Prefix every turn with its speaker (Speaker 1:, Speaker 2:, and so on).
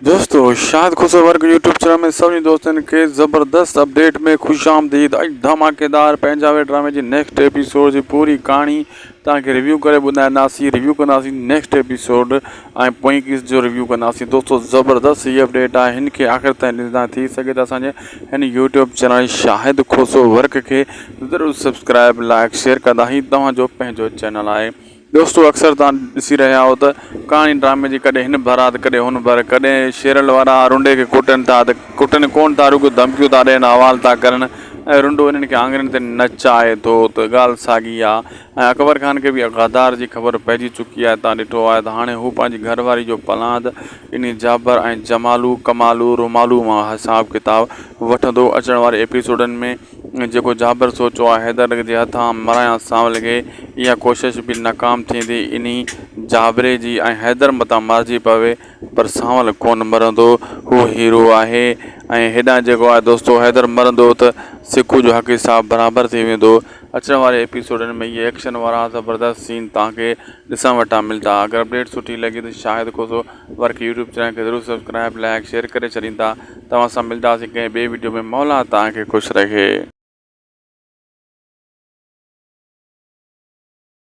Speaker 1: دوستو Shahid Khoso work YouTube channel ۾ سڀني دوستن کي زبردست اپڊيٽ ۾ خوش آمديد اڄ ڌماڪيدار پنهنجا وي ڊرامي جي نيڪسٽ ايپيسوڊ جي پوري ڪهاڻي توهان کي ريويو ڪري ٻڌائينداسين ريويو ڪنداسين نيڪسٽ ايپيسوڊ ۽ پوئين قسط جو ريويو ڪنداسين دوستو زبردست هي اپڊيٽ آهي هن کي آخر تائين ڏسندا ٿي سگهي ته اسان جي هن YouTube channel Shahid Khoso work کي ضرور سبسڪرائب لائڪ شيئر ڪندا هي توهان جو پنهنجو چينل آهي دوستو اڪثر توهان ڏسي رهيا آهيو ته ڪهاڻي ڊرامي جي ڪڏهن هن ڀر آ ته ڪڏهن هن ڀر، ڪڏهن شيرل وارا رنڊي کي ڪٽن ٿا ته ڪٽن ڪونه ٿا رڳو ڌمڪيون ٿا ڏين حوال ٿا ڪرن ۽ رنڊو انهن کي آڱرين تي نچائي ٿو ته ڳالهه ساڳي آ ۽ اڪبر خان کي به غدار جي خبر پئجي چڪي آهي توهان ڏٺو آهي ته هاڻي هو پنهنجي گهر واري جو پلاند انهي جابر ۽ جمالو ڪمالو رومالو مان حساب ڪتاب وٺندو اچڻ واري ايپيسوڊن ۾ جيڪو جابر سوچيو آهي حيدر جي هٿان مرايان سانول کي، اها ڪوشش به ناڪام ٿيندي. انهي جابري جي ۽ حيدر متان مارجي پوي پر سانول ڪونه مرندو. هو هيرو آهي ۽ هيڏانهن جيڪو آهي دوستو حيدر مرندو ته سکو جو حق حساب برابر ٿي ويندو. اچڻ واري ايپيسوڊن ۾ اهي ايڪشن وارا زبردست سين توهان کي ڏسڻ وٽان ملدا. اگر اپڊيٽ سٺي لڳي ته Shahid Khoso work YouTube channel کي ضرور سبسڪرائب لائڪ شيئر ڪري ڇڏيندا. توهان سان ملداسين ڪنهن ٻئي وڊيو ۾ مولا توهان کي خوش رکي.